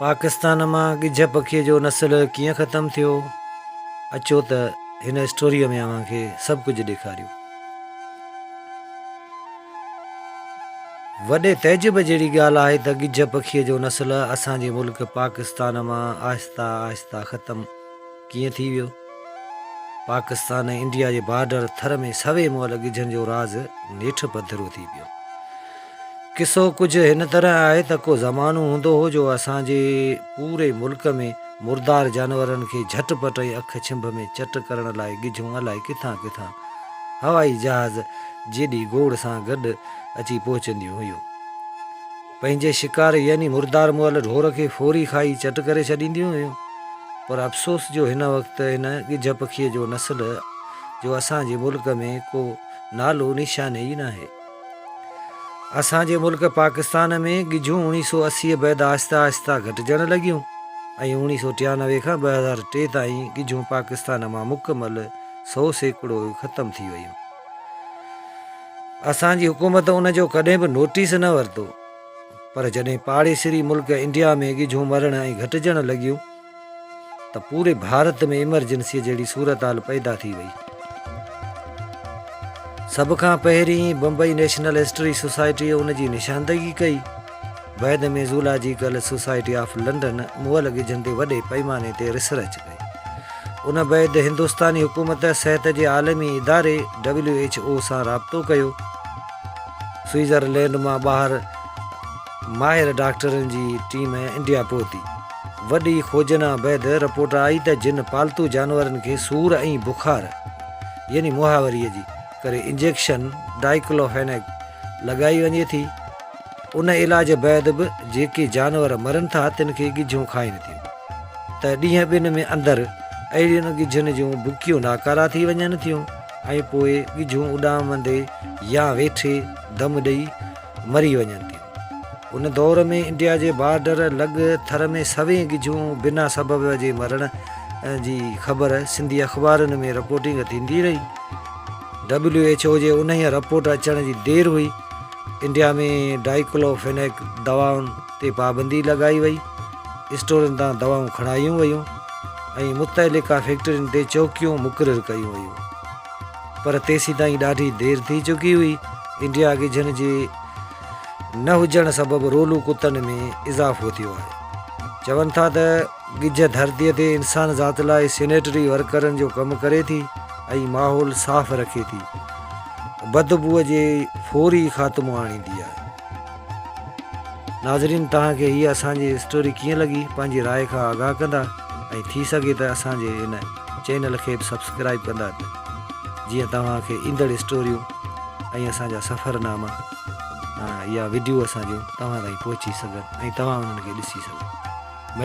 پاڪستان مان ڳجهه پکيء جو نسل ڪيئن ختم ٿيو؟ اچو ته هن اسٽوريء ۾ اوهان کي سڀ ڪجهه ڏيکاريون. وڏي تعجب جهڙي ڳالهه آهي ته ڳجهه پکيء جو نسل اسان جي ملڪ پاڪستان مان آهسته آهسته ختم ڪيئن ٿي ويو؟ پاڪستان ۽ انڊيا جي بارڊر ٿر ۾ سوين مئل ڳجهن جو راز نيٺ پڌرو ٿي پيو. قصو ڪجهه هن طرح آهي ته ڪو زمانو هوندو هو جو اسان جي پوري ملڪ ۾ مردار جانورن کي جهٽ پٽ ۽ اک ڇنڀ ۾ چٽ ڪرڻ لاء ڳجهون الائي ڪٿان ڪٿان هوائي جهاز جيڏي گوڙ سان گڏ اچي پهچنديون هيون. پنهنجي شڪار يعني مردار مئل ڍور کي فوري کائي چٽ ڪري ڇڏينديون هيون. پر افسوس جو هن وقت هن ڳجهه پکيء جو نسل جو اسان جي ملڪ ۾ ڪو نالو نشان ئي ناهي. اسان جي ملڪ پاڪستان ۾ ڳجهون اوڻيهه سو 80 بعد آهستي آهستي گهٽجڻ لڳيون ۽ اوڻيهه سو 93 کان 2003 تائين ڳجهون پاڪستان مان مڪمل 100% ختم ٿي ويون. اسان جي حڪومت ان جو ڪڏهن به نوٽيس نه ورتو پر جڏهن پاڙيسري ملڪ انڊيا ۾ ڳجهون مرڻ ۽ گهٽجڻ لڳيون ته پوري ڀارت ۾ ايمرجنسيء جهڙي صورتحال پيدا ٿي وئي. سڀ کان پهرين بمبئي نيشنل هسٽري سوسائٽيء ان جي نشاندهي ڪئي. بعد ۾ زولاجيڪل سوسائٽي آف لنڊن مئل ڳجهن تي وڏي پئماني تي ريسرچ ڪئي. ان بعد هندستاني حڪومت صحت جي عالمي اداري، WHO، سان رابطو ڪيو. سوئيزرلينڊ مان ٻاهر ماهر ڊاڪٽرن جي ٽيم انڊيا پهتي. وڏي کوجنا بعد رپورٽ آئي ته جن پالتو جانورن کي سور ۽ بخار يعني محاوري جي ڪري انجيڪشن ڊائيڪلوفينڪ لڳائي وڃي ٿي ان علاج بعد به جيڪي جانور مرن ٿا تن کي ڳجهون کائين ٿيون ته ڏينهن ٻن ۾ اندر اهڙين ڳجهن جون بڪيون ناڪارا ٿي وڃن ٿيون ۽ پوء ڳجهون اڏامندي يا ويٺي دم ڏئي مري وڃن ٿيون. ان دور ۾ انڊيا جي بارڊر لڳ ٿر ۾ سوين ڳجهون بنا سبب جي مرڻ جي خبر سنڌي اخبارن ۾ رپورٽنگ ٿيندي رهي. ڊبليو ايڇ او جي انهيء رپورٽ اچڻ جي دير هئي، انڊيا ۾ ڊائيڪلوفينڪ دوائن تي پابندي لڳائي وئي، اسٽورن تان دوائون کڻايون ويون ۽ متعلقه فيڪٽرين تي چوڪيون مقرر ڪيون ويون. پر تيسيتائين ڏاڍي دير ٿي چڪي هئي. انڊيا ڳجهن جي نه هجڻ سبب رولو ڪتن ۾ اضافو ٿيو آهي. چون ٿا ته ڳجهه ڌرتيء تي انسان ذات لاء سينيٽري ورڪرن جو ڪم ڪري ٿي ۽ ماحول صاف رکي ٿي. بدبوء جي فوري خاتمو آڻيندي آهي. ناظرين توهان کي هيء اسان جي اسٽوري ڪيئن لڳي پنهنجي راء کان آگاهه ڪندا ۽ ٿي سگهي ته اسان جي هن چينل کي به سبسڪرائيب ڪندا ته جيئن توهان کي ايندڙ اسٽوريون ۽ اسان جا سفرناما يا وڊيو اسان جون توهان تائين پهچي سگهن ۽ توهان انهن کي ڏسي سگهو.